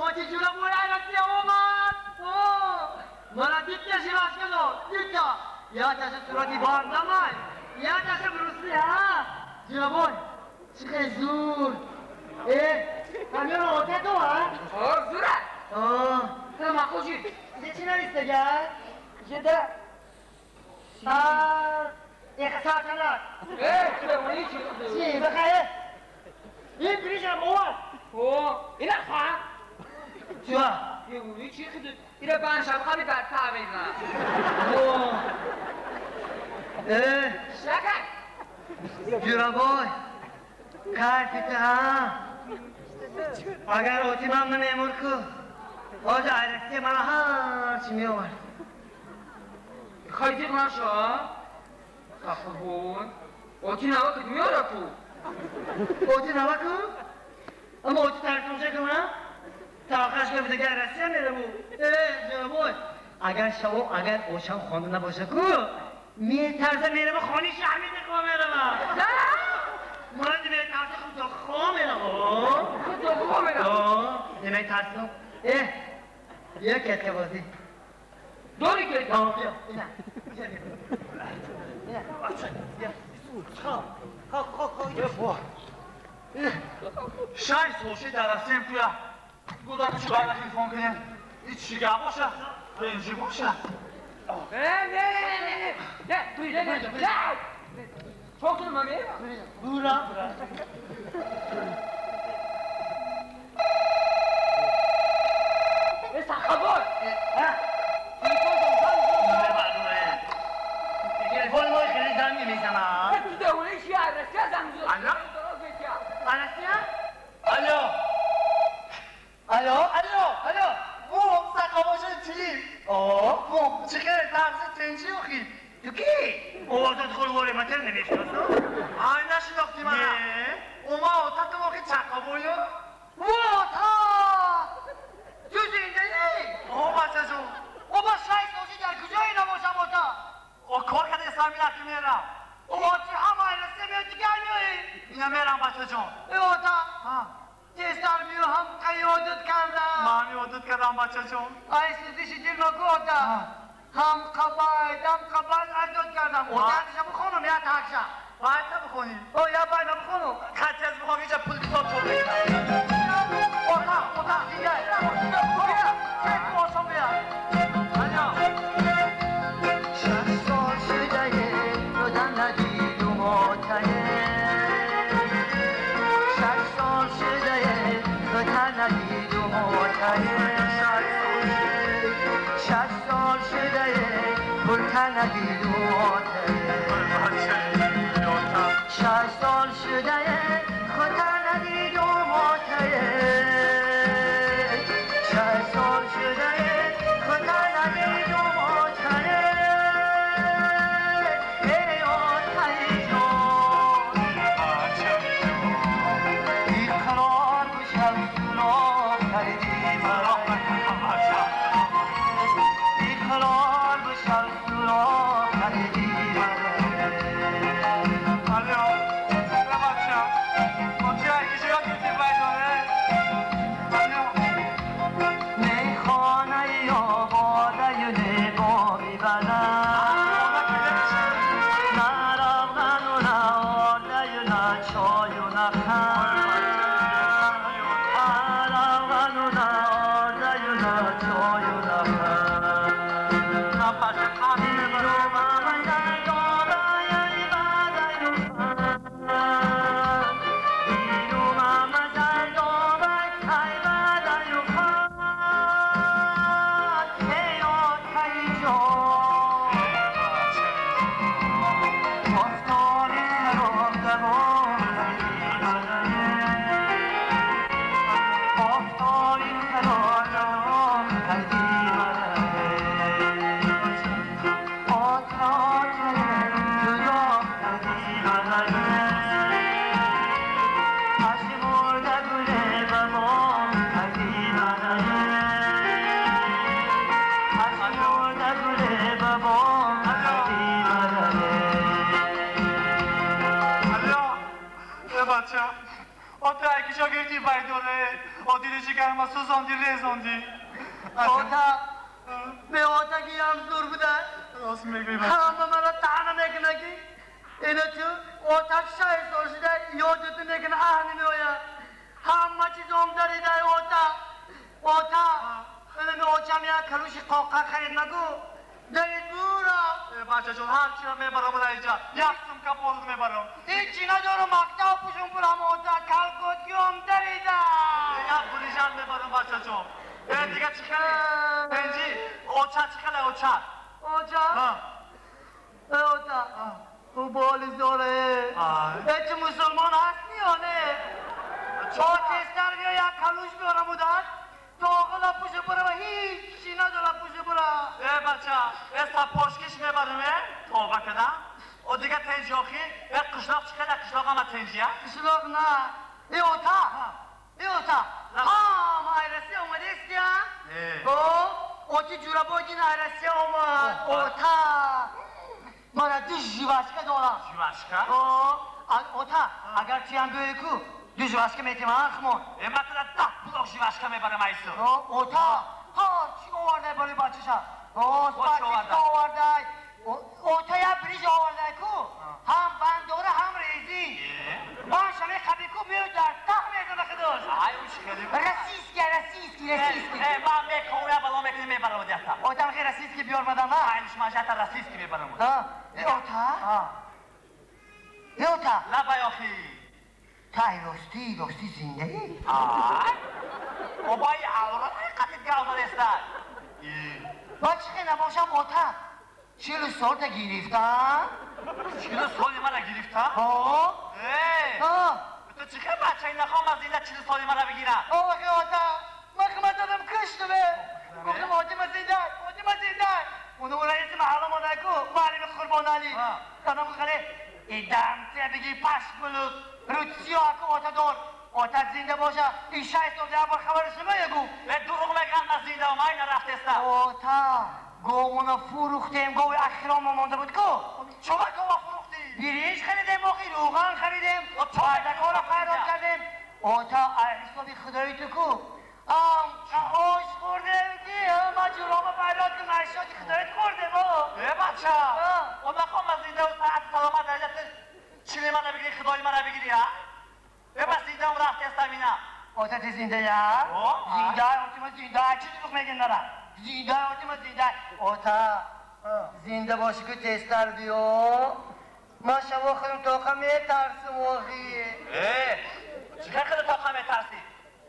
Оти Ҷурабой Россия омад. Мана дитта жвачка дод, дитта. Якташа сурати бардамай, якташа Брюсли, ҳа? Ҷурабой, чӣ хел зур. Камера оте ту, ҳа? О, зура. О. Мақул шид. Иҷа чӣ навистага? Иҷада. Салтанат. Чӣ чӣ? Чӣ, бихайр. Ин бирижам овард. О, ина ха. Чӣ? Девони чӣ хиду? Ира баншаб хаби бар таъмина. О. Шакар. Ҷурабой, кайфи ту, ҳа? Агар оти ман мемур ку, ҳозир Россия мана ҳарчи меовард. Хай диқ наша? Сахабой. Оти нава кид меора ку? Оти нава ку? Аммо оти тарсонча кунам? Таваққаш кун, дигар Россия мераву. Ҷурабой, агар шаво, агар ошам хонда набоша ку, метарса мерава хони шаҳмида хо мерава. Ман метарса худо хо мерава. Худо хо мерава. Неметарсам. Бия кетка бозӣ. Дори кетка? Бия. Ина. Ина. Бия. Шаш сол шид дар Россия куя. Гуда чӣ бара телефон кунем? И чӣ гап боша? Бенҷи боша? Не, не, не, не, не, не, не. Çok durma be. Bura. Сахабой. ҳа? Телефон телефон мо хеле занг мезанам. Ту девони чӣ Россия занг зад? Алло? Россия? Алло. Алло, алло, алло. Во, сахабоша чӣ? О, Во, чӣ хел тарзи тенҷи охи? Ту кӣ? Овозат хулвори мател намешиносам. Ай, нашинохтӣ мана. Не. Ома отатам охи чақабою? Вота! Ту зиндаӣ? О, бачаҷон. Оба шаш соли дар куҷое набошам ота? О, кор када ислам милати мерам. Оти ҳама Россия меояд, дигар меоӣ. Ина мерам, бачаҷон. Ота, Ҳа. тезтар биё, ҳам қаёдат кардам. Ман ёдат кардам, бачаҷон. Ай сӯзиши дилма ку ота. Ҳам қабайд, ҳам қабайд айдод кардам. Ота, ятиша бихонам, я такша. Байта бихонӣ. О, я байта бихонам. Хатез бихонӣ, иҷа пул бисёр пул мекунам. Ота, ота, зинда. Бия, тез бошам бия. Алло. Шаш сол шудае, ёдам надидум отае. Шаш сол шудае, худам надидум отае. Шаш сол шудае, пулта надидум отае. Шаш сол шудае, худам надидум отае. Шаш сол шудае, худам надидум отае. Эй, отаи ҷон, иқрор бишав, суроғ кардӣ маро. Иқрор бишав, суроғ кардӣ маро. Алло. Бача. Оча, иҷа кити байдоре. Алло. Мейхонаи ободаю небоби баланд, на равғану на ордаю, на чою, на қанд. Равғану на ордаю, на чою, на қанд. Алло. Бача. Ота ки шогирди байдоре, о дили ҷигарма сӯзонди, резонди. Ота, беотагиам зур буда. Рост мегӯӣ. Ҳама мара таъна мекунад ки ина ту отак 6 сол шуда ёдату мекуна, аҳ намеояд. Ҳама чизом даридай, ота. Ота, инами очам як калуши қоқа харид нагу. Дарид бура. Бачаҷон, ҳар чиро мебарам инҷа. Як сумка пол мебарам. Ҳечи надорам, мактаб пӯшум бурам, ота, калкоткиём дарида. Як бурижан мебарам, бачаҷон. Дига чӣ хеле? Тенҷи, оча чӣ хеле, оча? Оча? Ота, ӯ боли зоре. Ҳечи мусулмон ҳастӣ ё не? О тезтар биё, як калуш биёрам удад. Тоғила пӯша бурама, ҳечи надорам пӯша бура. Э бача, э сапожки ш мебарам, э? Тавба кардам. О дига тенҷи охи, э қишлоқ чӣ хеле, қишлоқ ама тенҷия? Қишлоқ на. Э ота, э ота. Ҳама ай Россия омадестия? О, оти Ҷурабойдин ай Россия омад. Ота. Мана ду жвачка дорам. Жвачка? О, ота, агар тиям биёӣ ку, ду жвачка метем, ахмон. Э ма тара 10 блок жвачка мебарам айсу. О, ота, ҳар чӣ овардай барои бачаша. О, спартика овардай. Ота як бриж овардай ку. Ҳам банд дора, ҳам резин. Баша мехаби ку, меояд дар тах мезана худош. Ай, уч хеле. Российский, российский, российский. Э, ман мекунам, бало мекунем, мебарам дията. Ота, мехоҳи российский биёр мадам, а? Ай, шума российский мебарам. А, э ота? Э ота. Лабай охи. Тай рости, рости зиндаӣ? Ай. Обай аврат қатит гавдареста. Ба чӣ хел набошам, ота? 40 солта гирифта? 40 соли мара гирифта? О? Э! Ту чӣ хел бачаи нахом аз зинда 40 соли мара бигира? Охи ота, ман химат додам, куштаме. Гуфтам отима зинда, отима зинда. Уну раиси маҳалла модаку, муаллими Қурбонали. Дадам хеле идамтия биги пашмулук, рутсиё аку ота дор. Ота зинда боша, ин 6 сол як бор хабараш намея гуфт. Э дурӯғ мегӯям, на зинда омай нарафтеста. Ота, говмона фурӯхтем, гови ахиромо монда буд ку. Чова гова фурӯхтӣ? Биринҷ харидем, охи рӯған харидем, мардакоро хайрот кардем. Ота, ай ҳисоби худои ту ку. Ам ош хӯрдем ки ма ҷурома пайрот кун, ашёти худоит хӯрдем, о. Э бача, о нахом аз зинда саат саломат дараҷати чили мана бигири, худои мана бигири, а? Э ба зиндаам рафтестам ина. Ота ти зиндая? Зинда, отима зинда, чӣ дурӯғ мегӯ нара? Зинда, отима зинда. Ота, зинда боши ку тезтар биё. Ман шаво худам тоқа метарсим охи. Э, чӣ хел тоқа метарсӣ?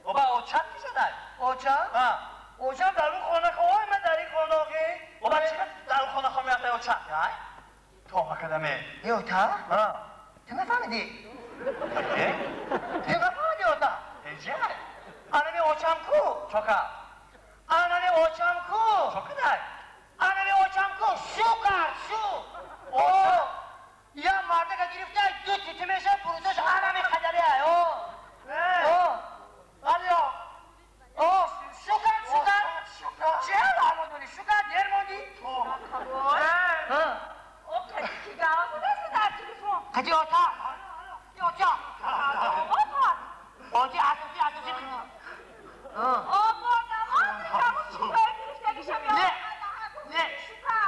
Оба очат ки шудай? Оча? Очам дар он хона ховай, ман дар ин хона охи. Оба чӣ дар он хона хов мерафтай очат? Ай? Тоба кардаме. Э ота? Ту нафаҳмидӣ? Э? Ту нафаҳмидӣ, ота? Эҷа? Анами очам ку? Чока. Анами очам ку? Чокадай? Анами очам ку? Шу кард, шу. О! Я мардака гирифта, ду тити меша, пурусаш анами хадари ай, о! О! Алё! О, шу кард, шу кард. Чӣ ҳало дорӣ? Шу кард, дер мондӣ? О, қати ки гап задаст дар телефон? Қати ота. Ота. Ота. Оти асоси, асоси. О, мардам, ҳамун чизҳои гирифтагиша Не. Не.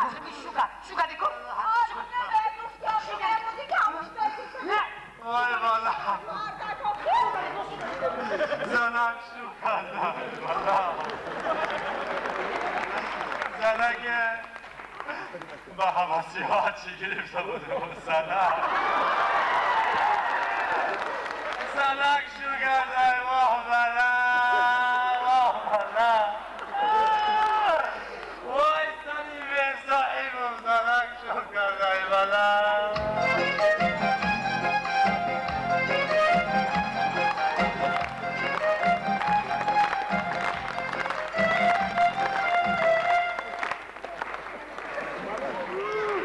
Гуфтам ки шу кард. Шу кардӣ ку? Не. Вай вала. Занак шу карда. Вала. Занаке ба ҳавасиҳо чӣ гирифта будем занак. Занак шу карда. Воҳ бала. Воҳ бала. Вой сани бесоҳибам занак шу карда бала.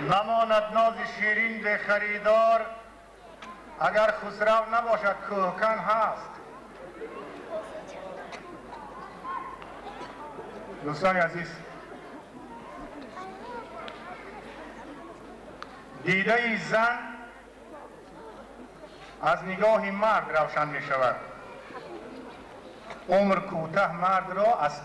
Намонад нози ширин бе харидор, агар Хусрав набошад, кӯҳкан ҳаст. Дӯстони азиз, дидаи зан Аз нигоҳи мард равшан мешавад. Умр кӯтаҳ мардро аз